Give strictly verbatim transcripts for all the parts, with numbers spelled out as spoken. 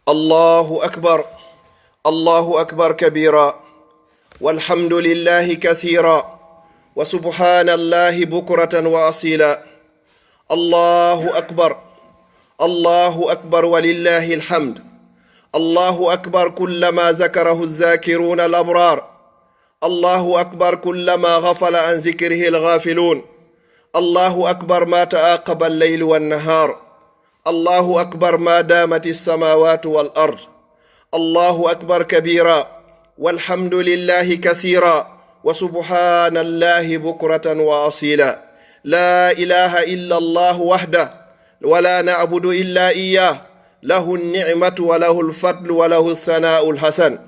الله أكبر. الله أكبر كبيرا، والحمد لله كثيرا، وسبحان الله بكرة وأصيلا. الله أكبر. الله أكبر ولله الحمد. الله أكبر كلما ذكره الذاكرون الأبرار. الله أكبر كلما غفل عن ذكره الغافلون. الله أكبر ما تعاقب الليل والنهار. الله أكبر ما دامت السماوات والأرض. الله أكبر كبيرا، والحمد لله كثيرا، وسبحان الله بكرة وأصيلا. لا إله إلا الله وحده، ولا نعبد إلا إياه، له النعمة وله الفضل وله الثناء الحسن.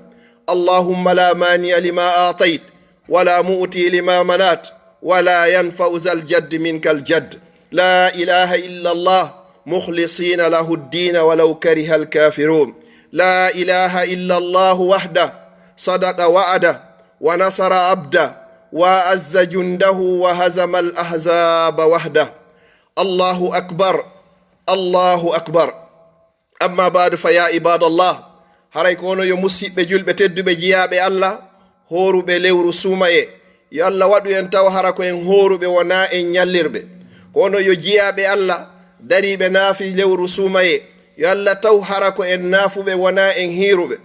اللهم لا مانع لما أعطيت، ولا مؤتي لما منعت، ولا ينفع ذا الجد منك الجد. لا إله إلا الله، مخلصين له الدين ولو كره الكافرون. لا إله إلا الله وحده، صدق وعده، ونصر عبده، وأعز جنده، وهزم الأحزاب وحده. الله أكبر. الله أكبر. Amma baadu, fa ya ibadallah, haray ko onon yo musiɓɓe julɓe tedduɓe jiyaaɓe Allah, hooruɓe lewru suumayee. Yo Allah waɗu en taw hara ko en hooruɓe, wonaa en ñallirɓe. Ko onon yo jiyaaɓe Allah, dariiɓe naafi lewru suumayee. Yo Allah taw hara ko en naafuɓe, wonaa en hiiruɓe.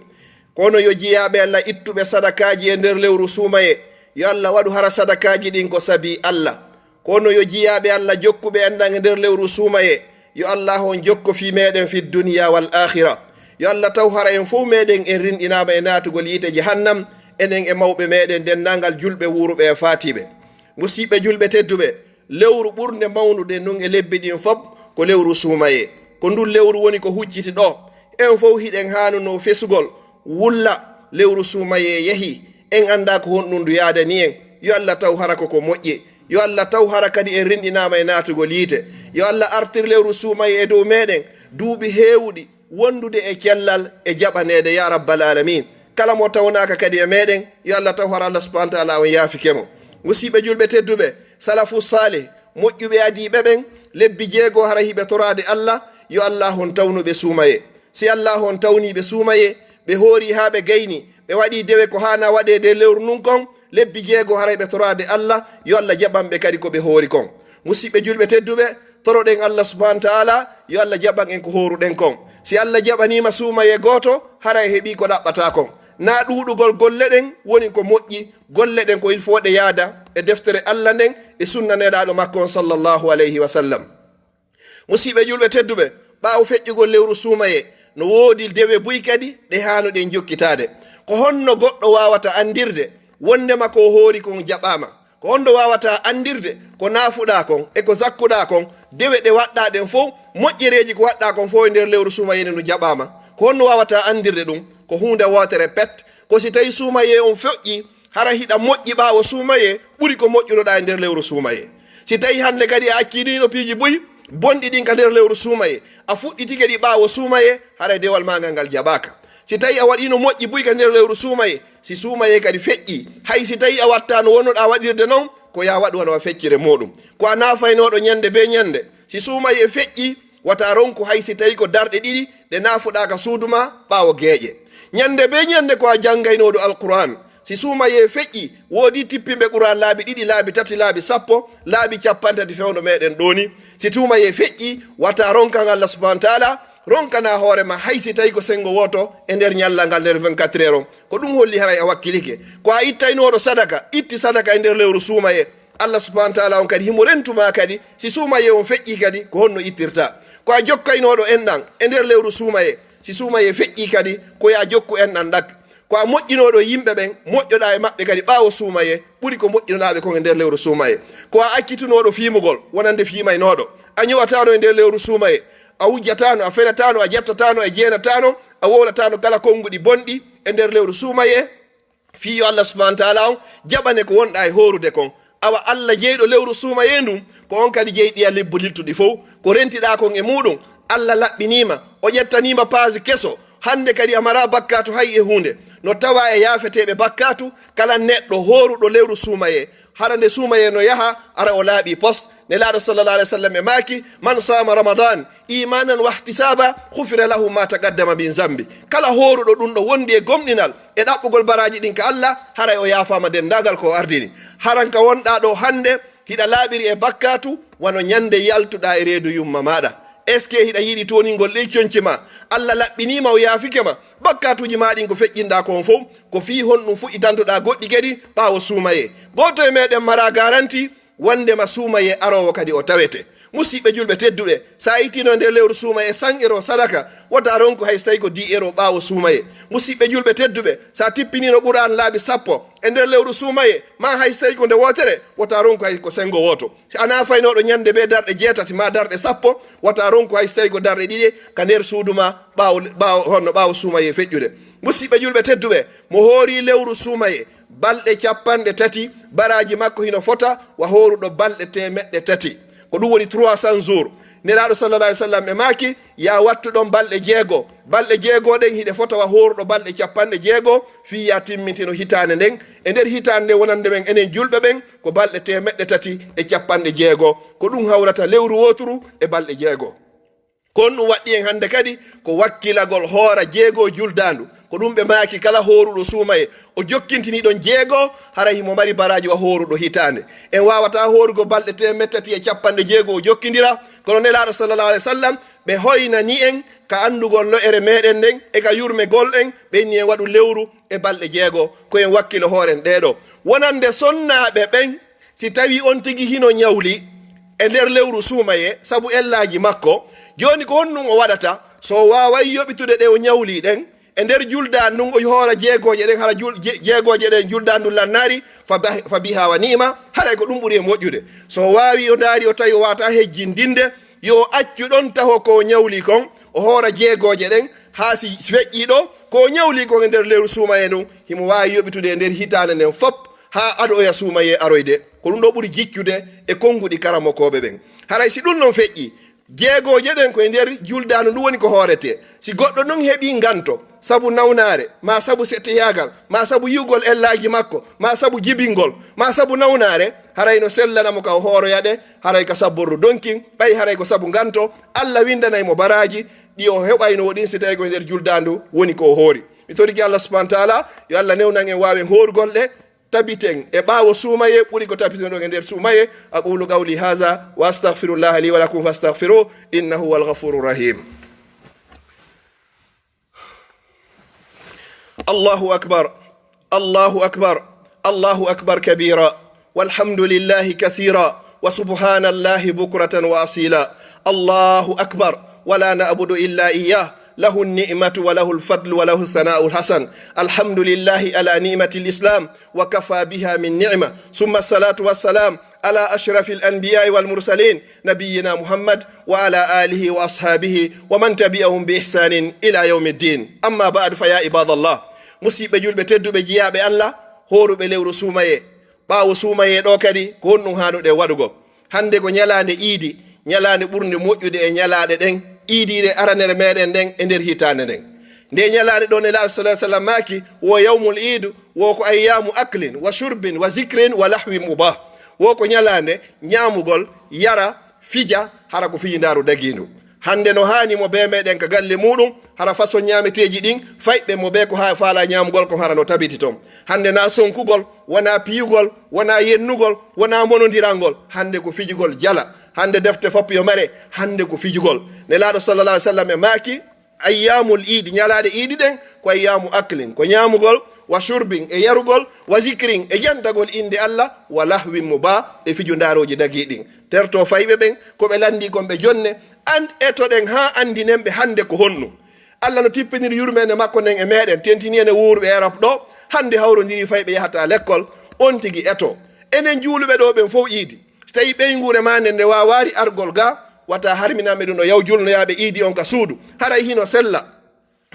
Ko onon yo jiyaaɓe Allah, ittuɓe sadakaaji e nder lewru suumayee. Yo Allah waɗu hara sadakaaji ɗin ko sabi Allah. Ko onon yo jiyaaɓe Allah, jokkuɓe enɗan e nder lewru suumayee. Yo Allah on jokko fii meɗen fi duniya wal akhira. Yo Allah taw hara en fow meɗen en rinɗinaama e naatugol yiite jahannam, enen e mawɓe meɗen, denndaangal julɓe wuuruɓe e faatiiɓe. Musiɓɓe julɓe tedduɓe, lewru ɓurnde mawnude nun e lebbi ɗin fop ko lewru suumayee. Ko ndun lewru woni ko hucciti ɗoo. En fow hiɗen haanunoo fesugol, wulla, lewru suumayee yahii, en anndaa ko honɗun ndu yaadani en. Yo Allah taw hara ko ko moƴƴi. Yo Allah taw hara kadi en rinɗinaama e naatugol yiite. Yo Allah artir lewru suumayee e dow meɗen duuɓi heewuɗi wondude e cellal e jaɓaneede, ya rabbal alamin. Kala mo tawnaaka kadi e meɗen, yo Allah taw hara Allah subhanahu wa taala on yaafike mo. Musiɓɓe julɓe tedduɓe, salafu salih, moƴƴuɓe adiiɓe ɓen, lebbi jeego hara hiɓe toraade Allah, yo Allah on tawnu ɓe suumayee. Si Allah on tawnii ɓe suumayee, ɓe hoori haa ɓe gayni, ɓe waɗii dewe ko haana waɗeede e lewru ndun kon, lebbi jeego haray ɓe toraade Allah, yo Allah jaɓan ɓe kadi ko ɓe hoori kon. Musiɓɓe julɓe tedduɓe, toroɗen Allah subhanahu wa taala, yo Allah jaɓan en ko hooruɗen kon. Si Allah jaɓaniima suumayee gooto, haray heɓii ko ɗaɓɓataa kon. Naa ɗuuɗugol golle ɗen woni ko moƴƴi, golle ɗen ko il faut ɗe yaada e deftere Allah nden e sunna Nelaaɗo makko on sallallahu alayhi wa sallam. Musiɓɓe julɓe tedduɓe, ɓaawo feƴƴugol lewru suumayee, no woodi dewe buy kadi ɗe haanuɗen jokkitaade. Ko honno goɗɗo waawata anndirde wonndema ko o hoori kon jaɓaama? Ko honno waawata anndirde ko naafuɗaa kon e ko zakkuɗaa kon, dewe ɗe waɗɗaa ɗen fow, moƴƴereeji ko waɗɗaa kon fow e nder lewru suumayee no jaɓaama? Ko honno waawata anndirde ɗum? Ko huunde wootere pet, ko si tawii suumayee on feƴƴii, hara hiɗa moƴƴi ɓaawo suumayee ɓuri ko moƴƴunoɗaa e nder lewru suumayee. Si tawii hannde kadi a acciniino piiji buy bonɗi ɗin ka nder lewru suumayee, a fuɗɗitike ɗi ɓaawo suumayee, haray dewal maa ngal, ngal jaɓaaka. Si tawii a waɗiino moƴƴi buy ka nder lewru suumayee, si suumayee kadi feƴƴii, hay si tawii a wattaano wonnoɗaa waɗirde non, ko yo a waɗu wano a fecciri muuɗum. Ko a naafaynooɗo ñannde bee ñannde, si suumayee feƴƴii, wata ronku hay si tawii ko darɗe ɗiɗi ɗe naafuɗaa ka suudu maa ɓaawo geeƴe. Ñannde bee ñannde ko a janngaynooɗo Alqur'aan. Si suumayee feƴƴii, woodii tippinɓe Qur'aan laabi ɗiɗi, laabi tati, laabi sappo, laabi cappanɗe tati fewndo meɗen ɗoo nii. Si suumayee feƴƴii, wata ronkan Allah subhanahu wa taala, ronkanaa hoore maa hay si tawii ko senngo wooto e nder ñallal ngal, nder vingt-quatre heures on. Ko ɗum holli haray a wakkilike. Ko a ittaynooɗo sadaka, itti sadaka e nder lewru suumayee. Allah subhanahu wa taala on kadi himo rentu maa kadi, si suumayee on feƴƴii kadi, ko honno ittirtaa? Ko a jokkaynooɗo enɗan e nder lewru suumayee, si suumayee feƴƴii kadi, ko yo a jokku enɗan ɗak. Ko a moƴƴinooɗo yimɓe ɓen, moƴƴoɗaa e maɓɓe kadi ɓaawo suumayee, ɓuri ko moƴƴinoɗaa ɓe kon e nder lewru suumayee. Ko a accitunooɗo fiimugol, wonande fiimaynooɗo, a ñowataano e nder lewru suumayee, a wujjataano, a fenataano, a jattataano, a jeenataano, a wowlataano kala konnguɗi bonɗi e nder lewru suumayee. Fii yo Allah subhanahu wa taala on jaɓane ko wonɗaa e hoorude kon. Awa Allah jeyɗo lewru suumayee ndun, ko on kadi jeyɗiya lebbi luttuɗi fow. Ko rentiɗaa kon e muuɗum, Allah laɓɓinii ma, o ƴettanii ma paasi keso, Hannde kadi a maraa bakkaatu hay e huunde. No tawaa e yaafeteeɓe bakkaatu kala neɗɗo hooruɗo lewru suumayee. Hara nde suumayee no yaha, hara o laaɓii pos. Nelaaɗo sallallahu alayhi wa sallam e maaki: "Man saama Ramadan imanan wa ihtisaba, ghufira lahu ma taqaddama min zambi." Kala hooruɗo ɗum ɗo wondi e gomɗinal e ɗaɓɓugol baraaji ɗin ka Allah, haray o yaafaama denndaangal ko o ardini. Haran ka wonɗaa ɗo hannde, hiɗa laaɓiri e bakkaatu, wano ñande yaltuɗaa e reedu yumma maaɗa. Est-ce que hiɗa yiɗi tooningol ɗey conci ma? Allah laɓɓiniima, o yaafike ma. Bakkaatuuji maa ɗin ko feƴƴinɗaa ko on fow, ko fii honɗum fuɗɗitantoɗaa goɗɗi kadi ɓaawo suumayee? Gooto e meɗen maraa garanti wonndema suumayee aroowo kadi o tawete. Musiɓɓe julɓe tedduɓe, sa ittino e nder lewru suumayee cent euro sadaka, wota ronku hay so tawi ko dix euro ɓaawo suumayee. Musiɓɓe julɓe tedduɓe, sa tippinino Qur'an laabi sappo e nder lewru suumayee, ma hay so tawi ko nde wootere, wota ronku hay ko senngo wooto. Si a nafaynooɗo ñande bee darɗe jeetati ma darɗe sappo, wota ronku hay so tawi ko darɗe ɗiɗi ka nder suudu ma ɓaawo, ɓaawo, honno ɓaawo suumayee feƴƴude. Musiɓɓe julɓe tedduɓe, mo hoori lewru suumayee balɗe capanɗe tati, baraaji makko hino fota wa hooruɗo balɗe teemeɗɗe tati. Ko ɗum woni trois cents jours. Nelaaɗo sallallahu alayhi wa sallam e maaki, ya wattu ɗon balɗe jeego. Balɗe jeego ɗen hiɗe fota wa hooruɗo balɗe capanɗe jeego, fii ya timmintino hitaande nden. E nder hitaande nden wonande men enen julɓe ɓen, ko balɗe teemeɗɗe tati e capanɗe jeego. Ko ɗum hawrata lewru wooturu e balɗe jeego. Ko honɗum waɗɗi en hannde kadi? Ko wakkilagol hoora jeego juldaandu. Ko ɗum ɓe maaki kala hooruɗo suumayee, o jokkintini ɗon jeego, hara himo mari baraaji wa hooruɗo hitaande. En waawataa hoorugo balɗe teemeɗɗe tati e capanɗe jeego o jokkindira, kono Nelaaɗo sallallahu alayhi wa sallam, ɓe hoynani en ka anndugol lo'ere meɗen nden e ka yurmegol en, ɓe inni en waɗu lewru e balɗe jeego, ko en wakkilo hooren ɗee ɗoo. Wonande sonnaaɓe ɓen, si tawi on tigi hino ñawli e nder lewru suumayee sabu ellaaji makko, jooni ko honɗum o waɗata so o waaway yoɓitude ɗe o ñawli ɗen e nder juldaandu ndun, o hoora jeegooje ɗen, hara jul-, je-, jeegooje ɗen juldaandu ndun lannaari, fa bah-, fa biha wa ni'ma, haray ko ɗum ɓuri e moƴƴude. So o waawi, o ndaari, o tawi o waawataa hejjindinde, yo o accu ɗon taho ko o ñawli kon, o hoora jeegooje ɗen, haa si feƴƴii ɗoo, ko o ñawli kon e nder lewru suumayee ndun, himo waawi yoɓitude e nder hitaande nden fop, haa adoya suumayee aroyde. Ko ɗum ɗoo ɓuri jiccude e konnguɗi karamokooɓe ɓen. Haray si ɗum non feƴƴii, jeegooje ɗen ko e nder juldaandu ndu woni ko hooretee. Si goɗɗo non heɓii nganto, sabu nawnaare, maa sabu setteyaagal, maa sabu yi'ugol ellaaji makko, maa sabu jibingol, maa sabu nawnaare, haray no sellana mo ka o hooroya ɗe, haray ka sabbordu donkin, ɓay haray ko sabu nganto, Allah windanay mo baraaji ɗi o heɓayno ɗin si tawi ko e nder juldaandu woni ko o hoori. Mi torike Allah subhanahu wa taala, yo Allah newnan en waawen hoorugol ɗe, tabiten e ɓaawo suumayee ɓuri ko tabiten ɗon e nder suumayee. Aqulu qawli haza wa astaghfirullaha li wa lakum fastaghfiruhu, innahu huwal ghafurur rahim. الله أكبر، الله أكبر، الله أكبر كبيرا، والحمد لله كثيرا، وسبحان الله بكرة وأصيلا. الله أكبر، ولا نعبد إلا إياه، له النعمة وله الفضل وله الثناء الحسن. الحمد لله على نعمة الإسلام، وكفى بها من نعمة، ثم الصلاة والسلام على أشرف الأنبياء والمرسلين، نبينا محمد وعلى آله وأصحابه ومن تبعهم بإحسان إلى يوم الدين. أما بعد، فيا عباد الله، musiɓɓe julɓe tedduɓe jiyaaɓe Allah, hooruɓe lewru suumayee. Ɓaawo suumayee ɗoo kadi, ko honɗum haanuɗen waɗugol? Hannde ko ñalaande iidi, ñalaande ɓurnde moƴƴude e ñalaaɗe ɗen, iidiire aranere meɗen nden e nder hitaande nden. Nde ñalaande ɗoo Nelaaɗo sallallahu alayhi wa sallam maaki, wo yawmul iid, wo ko ayyaamu aklin wa shurbin wa zikrin wa lahwin mubah. Wo ko ñalaande ñaamugol, yara, fija, hara ko fijindaaru dagiindu. Hannde no haani mo bee meɗen ka galle muuɗum, hara façon ñaameteeji ɗin, fayɓe mo bee ko haa faalaa ñaamugol kon hara no tabiti ton. Hannde naa sonkugol, wonaa piyugol, wonaa yennugol, wonaa monondirangol. Hannde ko fijugol jala. Hannde defte fop yo mare, hannde ko fijugol. Nelaaɗo sallallahu alayhi wa sallam e maaki, ayyaamul iidi, ñalaaɗe iidi ɗen, ko ayyaamu aklin, ko ñaamugol, wa shurbin, e yarugol, wa zikrin, e jantagol innde Allah, wa lahwin mubah, e fijundaarooji dagii ɗin. Terto fayɓe ɓen, ko ɓe lanndii kon ɓe jonne, an-, etoɗen haa anndinen ɓe hannde ko honno. Allah no tippiniri yurmeende makko nden e meɗen, tentini en e wuurɓe Erop ɗoo, hannde hawrondiri fayɓe yahataa lekkol, on tigi eto. Enen juuluɓe ɗoo ɓen fow iidi. So tawii ɓeynguure maa nden nde waawaari argol ga, wata harminan ɓe ɗum ɗo yaw julnoyaaɓe iidi on ka suudu. Haray hino sella.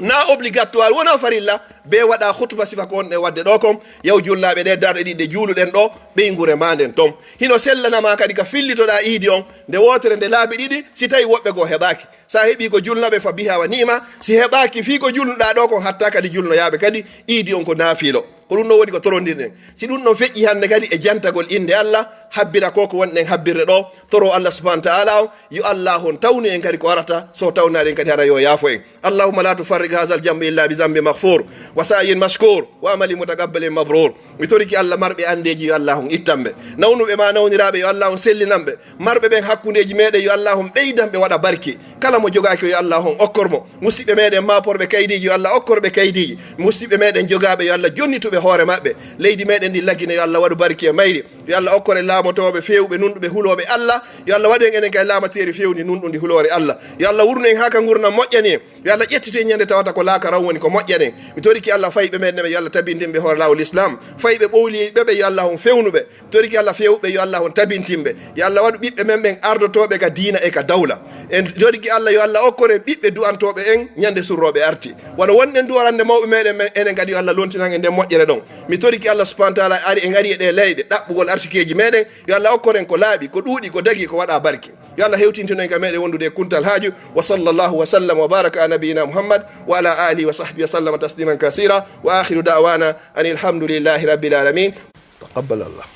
na obligatoire, wona farilla, be waɗa khutba sifa ko wonɗen waɗde ɗo kon. Yaw juulnaaɓe, ɗe darɗe ɗiɗi ɗe juuluɗen ɗo, ɓeynguure ma nden ton. Hino sellanama kadi ka fillitoɗa iidi on, nde wootere, nde laabi ɗiɗi, si tawi woɓɓe goo heɓaaki. Sa heɓi ko julnaɓe, fa biha wa ni'ma. Si heɓaaki fii ko julnuɗa ɗo kon, hatta kadi julnoyaaɓe kadi iidi on ko naafilo. Ko ɗum ɗo woni ko torondirɗen. Si ɗum ɗon feƴƴi hannde kadi e jantagol innde Allah, habbira ko ko wonɗen habbirde ɗo, toro Allah subhanahu wa ta'ala on, yo Allah on tawnu en kadi ko arata, so tawnaɗen kadi hara yo yaafo en. Allahumma la tufarriq hazal jambi illa bi zambi maghfur, wa sa'yin mashkur, wa amali mutaqabbalin mabrur. Mi toriki Allah marɓe andeeji yo Allah on ittan ɓe. Nawnuɓe ma nawniraaɓe yo Allah on sellinan ɓe. Marɓe ɓen hakkundeeji meɗen yo Allah on ɓeydan ɓe waɗa barke. Kala mo jogaaki yo Allah on okkor mo. Musiɓɓe meɗen maaporɓe kaydiiji yo Allah okkor ɓe kaydiiji. Musiɓɓe meɗen jogaaɓe yo Allah jonnituɓe hoore maɓɓe. Leydi meɗen ndi laggine yo Allah waɗu barke e mayri. Yo Allah okkor en laamotooɓe feewɓe nunɗuɓe hulooɓe Allah. Yo Allah waɗu en enen kay laamateeri fewndi nunɗundi huloore Allah. Yo Allah wurnu en haa ka ngurndan moƴƴani en. Yo Allah ƴettitu en ñande tawata ko laakara on woni ko moƴƴani en. Mi toriki Allah fayɓe meɗen ɓe yo Allah tabintin ɓe hoore laawol Islam. Fayɓe ɓowliiɓe ɓe yo Allah on fewnu ɓe. Mi toriki Allah fewɓe yo Allah on tabintin ɓe. Yo Allah waɗu ɓiɓɓe men ɓen ardotooɓe ka diina e ka dawla. En toriki Allah yo Allah okkor en ɓiɓɓe du'antooɓe en ñande surrooɓe arti. Wano wonɗen du'orande mawɓe meɗen men, enen kadi yo Allah lontinan en nden moƴƴere ɗon. Mi toriki Allah subhanahu wa ta'ala ari en ari e ɗe leyɗe ɗaɓɓugol arsikeeji meɗen. Yo Allah okkor en ko laaɓi, ko ɗuuɗi, ko dagi, ko waɗa barke. Yo Allah hewtintino en ka meɗen wondude e kuntal haaju. Wa sallallahu wa sallam wa baraka ala nabiyina Muhammad wa ala alihi wa sahbihi wa sallama tasliman kasira. Wa akhiru da'wana anil hamdulillahi rabbil alamin. Taqabbal Allah.